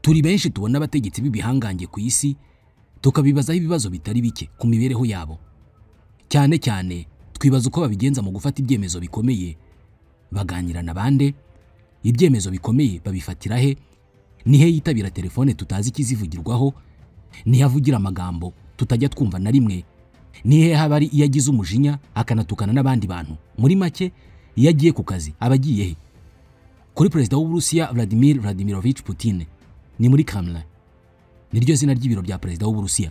Turi benshi tubona abategetsi b'ibihangange ku isi tukabibazaho ibibazo bitari bike ku mibereho yabo. Cyane cyane twibaza uko babigenza mu gufata ibyemezo bikomeye, baganira na bande, ibyemezo bikomeye babifatira he, nihe yitabira telefone tutazi ikizivugirwaho, nihe avugira amagambo tutajya twumva na rimwe, nihe haba ari iyo agize umujinya akanatukana n'abandi bantu. Muri make iyo agiye ku kazi aba agiye he? Kuri Perezida w'Uburusiya Vladimir Vladimirovich Putin ni muri Kremlin, niryo zina ry'ibiro bya Perezida w'Uburusiya.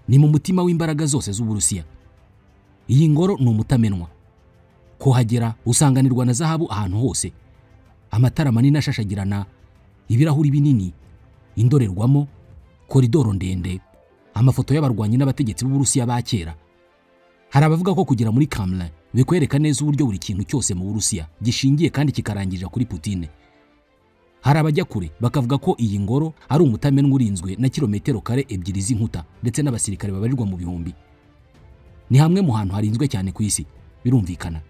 Ni mu mutima w'imbaraga zose z'Uburusiya. Iyi ngoro ni umutamenwa. Kuhagera usanganirwa na zahabu ahantu hose, amatara manini ashashagirana, ibirahuri binini, indorerwamo, koridoro ndende, amafoto y'abarwanyi n'abategetsi b'Uburusiya ba kera. Hari abavuga ko kugera muri Kremlin bikwereka neza uburyo buri kintu cyose mu Burusiya gishingiye kandi kikarangirira kuri Putin. Hari abajya kure bakavuga ko iyi ngoro ari umutamenwa urinzwe na kilometero kare 2 z'inkuta ndetse n'abasirikare babarirwa mu bihumbi. Ni hamwe mu hantu harinzwe cyane ku isi, birumvikana.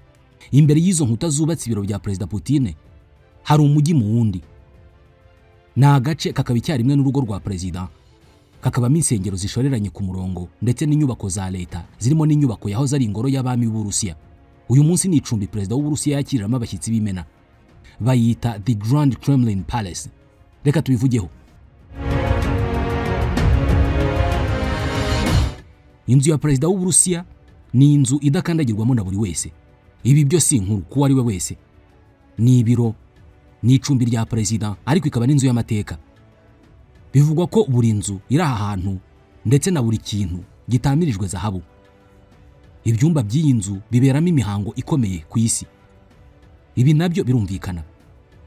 Imbere y'izo nkuta zubatse ibiro bya Perezida Putin hari umujyi mu wundi. Ni agace kakaba icyarimwe n'urugo rwa Perezida, kakabamo insengero zishoreranye ku murongo ndetse n'inyubako za leta zirimo n'inyubako yahoze ari ingoro y'abami b'Uburusiya. Uyu munsi ni icumbi Perezida w'Uburusiya yakiriramo abashyitsi b'imena. Bayita The Grand Kremlin Palace. Reka tubivugeho. Inzu ya Perezida w'Uburusiya ni inzu idakandagirwamo na buri wese. Ibi byo si inkuru kuko ari we wese. Ni ibiro, ni icumbi rya Perezida, ariko ikaba n'inzu y'amateka. Bivugwa ko buri nzu iri aha hantu ndetse na buri kintu gitamirijwe zahabu. Ibyumba by'iyi nzu biberamo imihango ikomeye ku isi. Ibi nabyo birumvikana.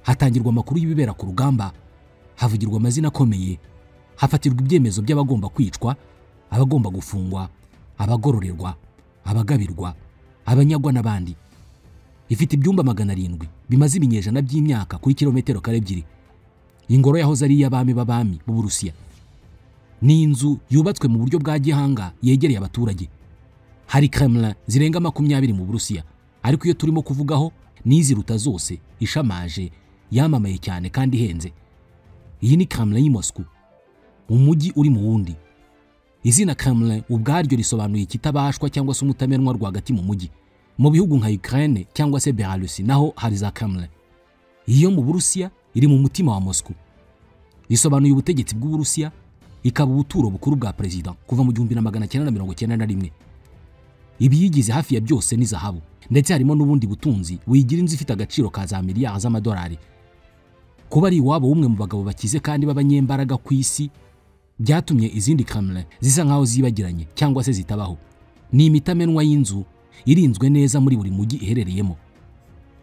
Hatangirwa amakuru y'ibibera ku rugamba, havugirwa amazina akomeye, hafatirwa ibyemezo by'abagomba kwicwa, abagomba gufungwa, abagororerwa, abagabirwa, abanyagwa n'abandi. Ifite ibyumba 700 bimaze ibinyejana by'imyaka kuri kilometero kare 2. Ingoro yahoze ari iy'abami b'abami b'Uburusiya. Ni inzu yubatswe mu buryo bwa gihanga yegereye abaturage. Hari Kremlin zirenga 20 mu Burusiya, ariko iyo turimo kuvugaho n'iziruta zose, ishamaje, yamamaye cyane kandi ihenze. Iyi ni Kremlin y'i Moscow, umujyi uri mu wundi. Izina Kremlin ubwaryo risobanuye ikitabashwa cyangwa se umutamenwa rwagati mu mujyi. Mu bihugu nka Ukraine cyangwa se Belarus naho hari za Kremlin. Iyo mu Burusiya iri mu mutima wa Moscow. Isobanuye ubutegetsi bw'Uburusiya, ikaba ubuturo bukuru bwa Perezida kuva mu 1991. Ibiyigize hafi ya byose ni zahabu, ndetse harimo n'ubundi butunzi wigira inzu ifite agaciro ka za miliyari z'amadolari. Kuba ari iwabo umwe mu bagabo bakize kandi b'abanyembaraga ku isi byatumye izindi Kremlin zisa nkaho zibagiranye cyangwa se zitabaho. Ni imitamenwa y'inzu irinzwe neza muri buri mujyi iherereyemo.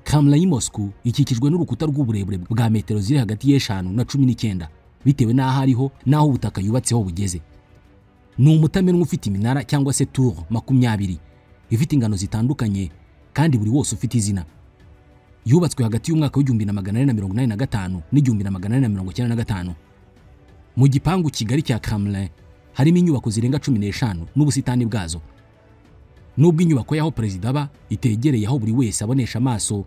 Kremlin y'i Moscow ikikijwe n'urukuta rw'uburebure bwa metero ziri hagati y'5 na 19 bitewe n'aho ariho n'aho ubutaka yubatseho bugeze. Ni umutamenwa ufite iminara cyangwa se tour 20 ifite ingano zitandukanye kandi buri wose ufite izina. Yubatswe hagati y'umwaka w'1485 n'1495. Mu gipangu kigari cya Kremlin harimo inyubako zirenga 15 n'ubusitani bwazo. Nubwo inyubako yaho Perezida aba itegereye aho buri wese abonesha amaso,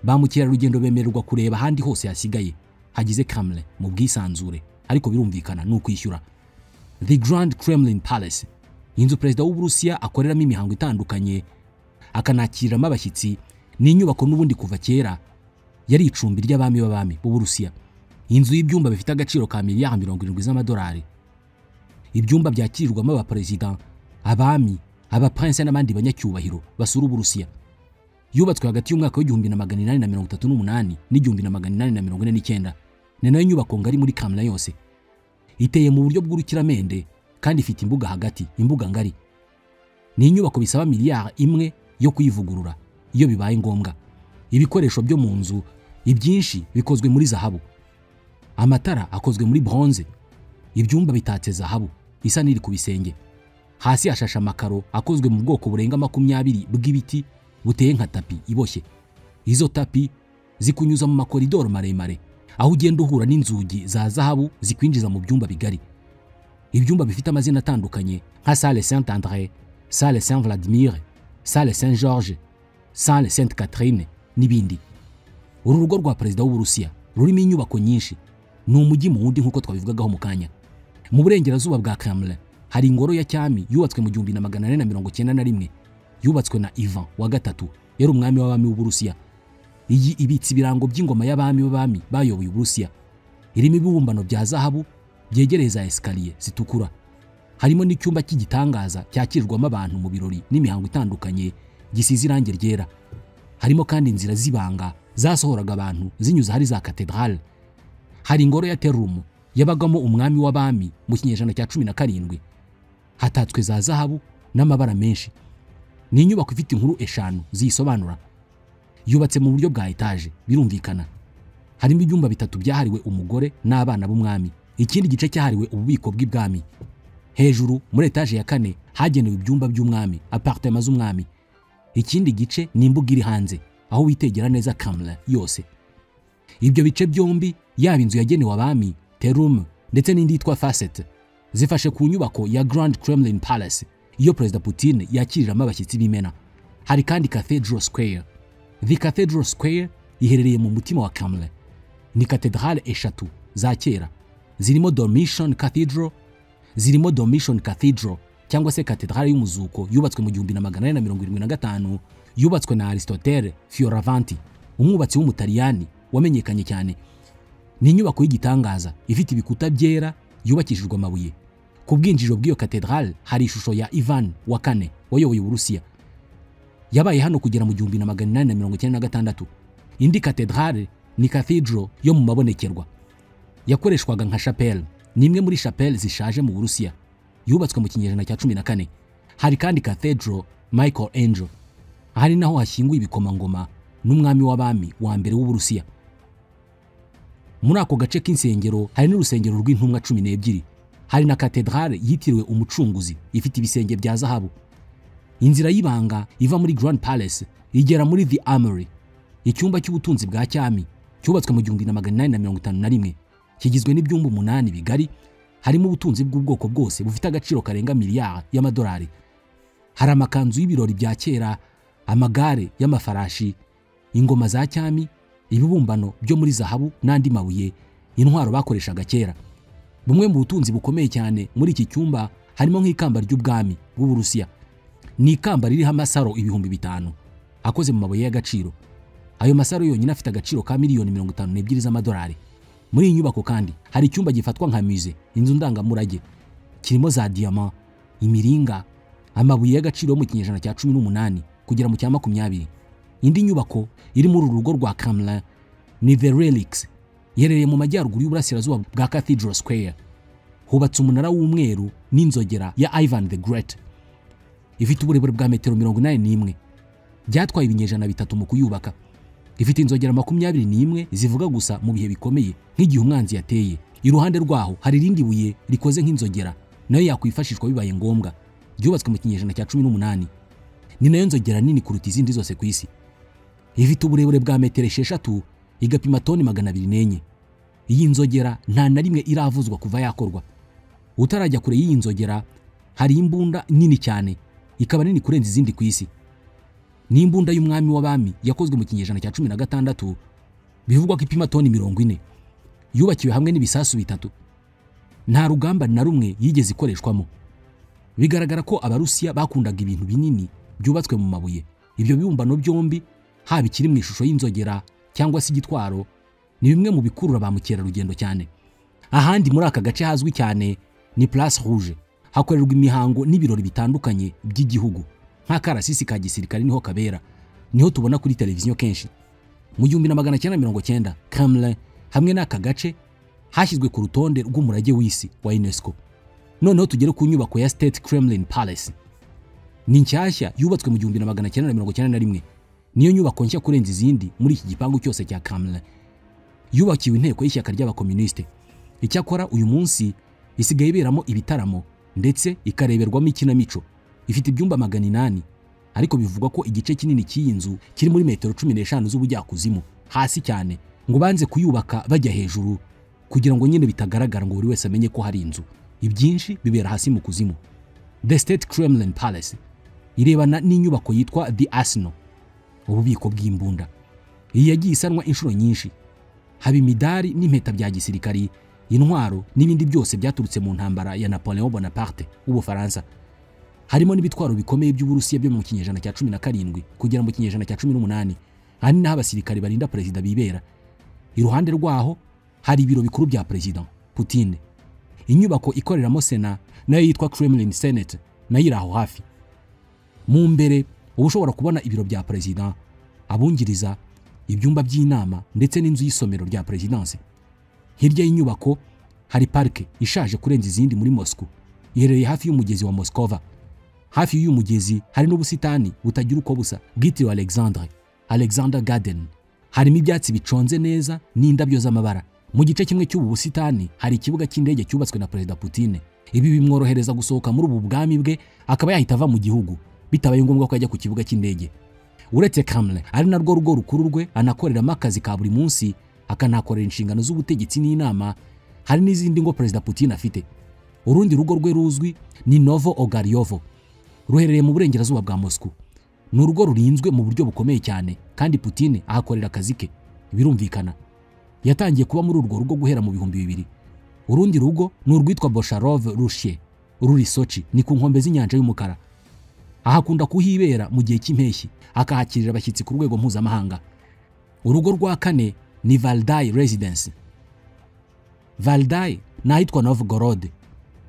ba mukerarugendo bemererwa kureba ahandi hose hasigaye hagize Kremlin mu bwisanzure, ariko birumvikana ni ukwishyura. The Grand Kremlin Palace, inzu Perezida w'Uburusiya akoreramo imihango itandukanye akanakiriramo abashyitsi, ni inyubako n'ubundi kuva kera yari icumbi ry'abami b'abami b'Uburusiya. Inzu y'ibyumba bifite agaciro ka miliyari 70 z'amadolari. Ibyumba byakirirwamo abaperezida, abami, abaprince n'abandi banyacyubahiro basura Uburusiya. Yubatswe hagati y'umwaka w'1838 n'1849. Ni nayo nyubako ngari muri Kremlin yose. Iteye mu buryo bw'urukiramende kandi ifite imbuga hagati, imbuga ngari. Ni inyubako bisaba miliyari 1 yo kuyivugurura iyo bibaye ngombwa. Ibikoresho byo mu nzu ibyinshi bikozwe muri zahabu. Amatara akozwe muri bronze. Ibyumba bitatse zahabu isa n'iri ku bisenge. Hasi hashashe amakaro akozwe mu bwoko burenga 20 bw'ibiti buteye nka tapi iboshye. Izo tapi zikunyuza mu makoridoro maremare aho ugenda uhura n'inzugi za zahabu zikwinjiza mu byumba bigari. Ibyumba bifite amazina atandukanye nka Salle Saint-André, Salle Saint-Vladimir, Salle Saint-Georges, Salle Sainte-Catherine n'ibindi. Uru rugo rwa Perezida w'Uburusiya rurimo inyubako nyinshi. Ni umujyi mu wundi nk'uko twabivugagaho mu kanya. Mu burengerazuba bwa Kremlin hari ingoro ya cyami yubatswe mu 1491, yubatswe na Ivan wa gatatu, yari umwami w'abami w'Uburusiya. Iyi ibitse ibirango by'ingoma y'abami b'abami bayoboye Uburusiya. Irimo ibibumbano bya zahabu byegereye za esikariye zitukura. Harimo n'icyumba cy'igitangaza cyakirirwamo abantu mu birori n'imihango itandukanye gisize irangi ryera. Harimo kandi inzira z'ibanga zasohoraga abantu zinyuze hari za katedrale. Hari ingoro ya Terumu yabagamo umwami w'abami mu kinyejana cya 17. Hatatswe za zahabu n'amabara menshi. Ni inyubako ifite inkuru 5 ziyisobanura. Yubatse mu buryo bwa etaje, birumvikana. Harimo ibyumba 3 byahariwe umugore n'abana b'umwami, ikindi gice cyahariwe ububiko bw'ibwami. Hejuru muri etaje ya 4 hagenewe ibyumba by'umwami, appartement z'umwami. Ikindi gice ni imbuga iri hanze aho witegera neza Kremlin yose. Ibyo bice byombi, yaba inzu yagenewe abami Terum ndetse n'indi yitwa Facet, zifashe ku nyubako ya Grand Kremlin Palace iyo Perezida Putin yakiriramo abashyitsi b'imena. Hari kandi Cathedral Square. The Cathedral Square iherereye mu mutima wa Kremlin. Ni katedrale 3 za kera zirimo Dormition Cathedral cyangwa se katedrale y'umuzuko yubatswe mu 1475, yubatswe na Aristotele Fioravanti, umwubatsi w'Umutaliyani wamenyekanye cyane. Ni inyubako y'igitangaza ifite ibikuta byera yubakishijwe amabuye. Ku bwinjiriro bw'iyo katedrale hari ishusho ya Ivan wa kane wayoboye Uburusiya. Yabaye hano kugera mu 1896. Indi katedrale ni Cathedral yo mu mabonekerwa, yakoreshwaga nka chapelle. Ni imwe muri chapelle zishaje mu Burusiya, yubatswe mu kinyejana cya 14. Hari kandi Cathedral Michael Angel, ahari naho hashyinguye ibikomangoma n'umwami w'abami wa mbere w'Uburusiya. Muri ako gace k'insengero hari n'urusengero rw'intumwa 12. Hari na katedrale yitiriwe umucunguzi ifite ibisenge bya zahabu. Inzira y'ibanga iva muri Grand Palace igera muri The Armory, icyumba cy'ubutunzi bwa cyami cyubatswe mu 1851, kigizwe n'ibyumba 8 bigari. Harimo ubutunzi bw'ubwoko bwose bufite agaciro karenga miliyari y'amadolari. Hari amakanzu y'ibirori bya kera, amagare y'amafarashi, ingoma za cyami, ibibumbano byo muri zahabu n'andi mabuye, intwaro bakoreshaga kera. Bumwe mu butunzi bukomeye cyane muri iki cyumba harimo nk'ikamba ry'ubwami bw'Uburusiya. Ni ikamba ririho amasaro 5000 akoze mu mabuye y'agaciro. Ayo masaro yonyine afite agaciro ka miliyoni 52 z'amadolari. Muri iyi nyubako kandi hari icyumba gifatwa nka musée, inzu ndangamurage, kirimo za diamant, imiringa, amabuye y'agaciro mu kinyejana cya 18 kugera mu cya 20. Indi nyubako iri muri uru rugo rwa Kremlin ni The Relics, iherereye mu majyaruguru y'uburasirazuba bwa Cathedral Square. Hubatse umunara w'umweru n'inzogera ya Ivan the Great. Ifite uburebure bwa metero 81. Byatwaye ibinyejana 3 mu kuyubaka. Ifite inzogera 21 zivuga gusa mu bihe bikomeye nk'igihe umwanzi yateye. Iruhande rwaho hari irindi buye rikoze nk'inzogera nayo yakwifashishwa bibaye ngombwa, ryubatswe mu kinyejana cya 18. Ni nayo nzogera nini kuruta izindi zose ku isi. Ifite uburebure bwa metero 6, igapima toni 204. Iyi nzogera nta na rimwe iravuzwa kuva yakorwa. Utarajya kure y'iyi nzogera hari imbunda nini cyane, ikaba nini kurenza izindi ku isi. Ni imbunda y'umwami w'abami yakozwe mu kinyejana cya 16, bivugwa ko ipima toni 40. Yubakiwe hamwe n'ibisasu 3. Nta rugamba na rumwe yigeze ikoreshwamo. Bigaragara ko Abarusiya bakundaga ibintu binini byubatswe mu mabuye. Ibyo bibumbano byombi, haba ikiri mu ishusho y'inzogera cyangwa se igitwaro, ni bimwe mu bikurura ba mukerarugendo cyane. Ahandi muri aka gace hazwi cyane ni Place Rouge, hakorerwa imihango n'ibirori bitandukanye by'igihugu. Nk'akarasisi ka gisirikare niho kabera, niho tubona kuri televiziyo kenshi. Mu 1990 Kremlin hamwe n'aka gace hashyizwe ku rutonde rw'umurage w'isi wa UNESCO. Noneho tugere ku nyubako ya State Kremlin Palace. Ni nshyashya yubatswe mu 1991. Niyo nyubako nshya kurenza izindi muri iki gipangu cyose cya Kremlin. Yubakiwe inteko y'ishyaka ry'abakomunisite. Icyakora uyu munsi isigaye iberamo ibitaramo ndetse ikareberwamo ikinamico. Ifite ibyumba 800, ariko bivugwa ko igice kinini cy'iyi nzu kiri muri metero 15 z'ubujyakuzimu, hasi cyane, ngo banze kuyubaka bajya hejuru kugira ngo nyine bitagaragara ngo buri wese amenye ko hari inzu. Ibyinshi bibera hasi mu kuzimu. The State Kremlin Palace irebana n'inyubako yitwa The Arsenal, ububiko bw'imbunda. Iyi yagiye isanwa inshuro nyinshi. Haba imidari n'impeta bya gisirikari, intwaro n'ibindi byose byaturutse mu ntambara ya Napoleon Bonaparte w'Ubufaransa. Harimo n'ibitwaro bikomeye by'Uburusiya byo mu kinyejana cya 17 kugera mu kinyejana cya 18. Aha ni naho abasirikari barinda perezida bibera. Iruhande rwaho hari ibiro bikuru bya Perezida Putin. Inyubako ikoreramo Sena nayo yitwa Kremlin Senate nayo iri aho hafi. Mu mbere uba ushobora kubona ibiro bya perezida, abungiriza, ibyumba by'inama ndetse n'inzu y'isomero rya perezidanse. Hirya y'inyubako hari parike ishaje kurenza izindi muri Moscow, iherereye hafi y'umugezi wa Moskova. Hafi y'uyu mugezi hari n'ubusitani butagira uko busa bwitiriwe Alexander Garden. Harimo ibyatsi biconze neza n'indabyo z'amabara. Mu gice kimwe cy'ubu busitani hari ikibuga cy'indege cyubatswe na Perezida Putin. Ibi bimworohereza gusohoka muri ubu bwami bwe akaba yahita ava mu gihugu bitabaye ngombwa ko ajya ku kibuga cy'indege. Uretse Kremlin ari narwo rugo rukuru rwe anakoreramo akazi ka buri munsi, akanakorera inshingano z'ubutegetsi n'inama, hari n'izindi ngo Perezida Putin afite. Urundi rugo rwe ruzwi ni Novo Ogaryovo, ruherereye mu burengerazuba bwa Moscow. Ni urugo rurinzwe mu buryo bukomeye cyane kandi Putin ahakorera akazi ke, birumvikana. Yatangiye kuba muri urwo rugo guhera mu 2000. Urundi rugo ni urwitwa Bosharov Rushye, ruri Sochi, ni ku nkombe z'inyanja y'umukara. Ahakunda kuhibera mu gihe cy'impeshyi, akahakirira abashyitsi ku rwego mpuzamahanga. Urugo rwa kane ni Valdai Residence. Valdai ni ahitwa Novgorod,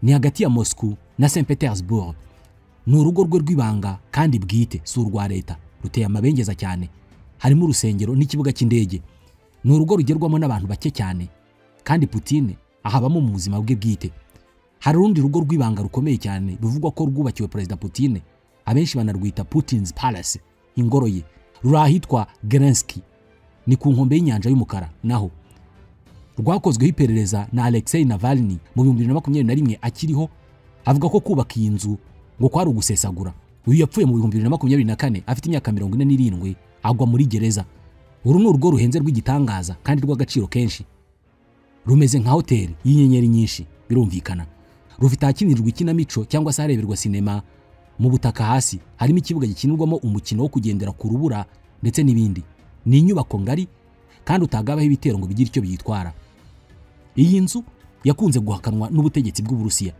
ni hagati ya Moscow na St Petersburg. Ni urugo rwe rw'ibanga kandi bwite, si urwa leta, ruteye amabengeza cyane. Harimo urusengero n'ikibuga cy'indege. Ni urugo rugerwamo n'abantu bake cyane kandi Putin ahabamo mu buzima bwe bwite. Hari urundi rugo rw'ibanga rukomeye cyane bivugwa ko rwubakiwe Perezida Putin, abenshi banarwita Putin's Palace, ingoro ye. Ruri ahitwa Gerenski, ni ku nkombe y'inyanja y'umukara. Naho rwakozweho iperereza na Alexei Navalny mu 2021 akiriho, avuga ko kubaka iyi nzu ngo kwari ugusesagura. Uyu yapfuye mu 2024 afite imyaka 47, agwa muri gereza. Uru ni urugo ruhenze rw'igitangaza kandi rw'agaciro kenshi. Rumeze nka hoteli y'inyenyeri nyinshi, birumvikana. Rufite ahakinirwa ikinamico cyangwa se hareberwa sinema. Mu butaka hasi harimo ikibuga gikinirwamo umukino wo kugendera ku rubura ndetse n'ibindi. Ni inyubako ngari kandi utagabaho ibitero ngo bigire icyo byitwara. Iyi nzu yakunze guhakanwa n'ubutegetsi bw'Uburusiya.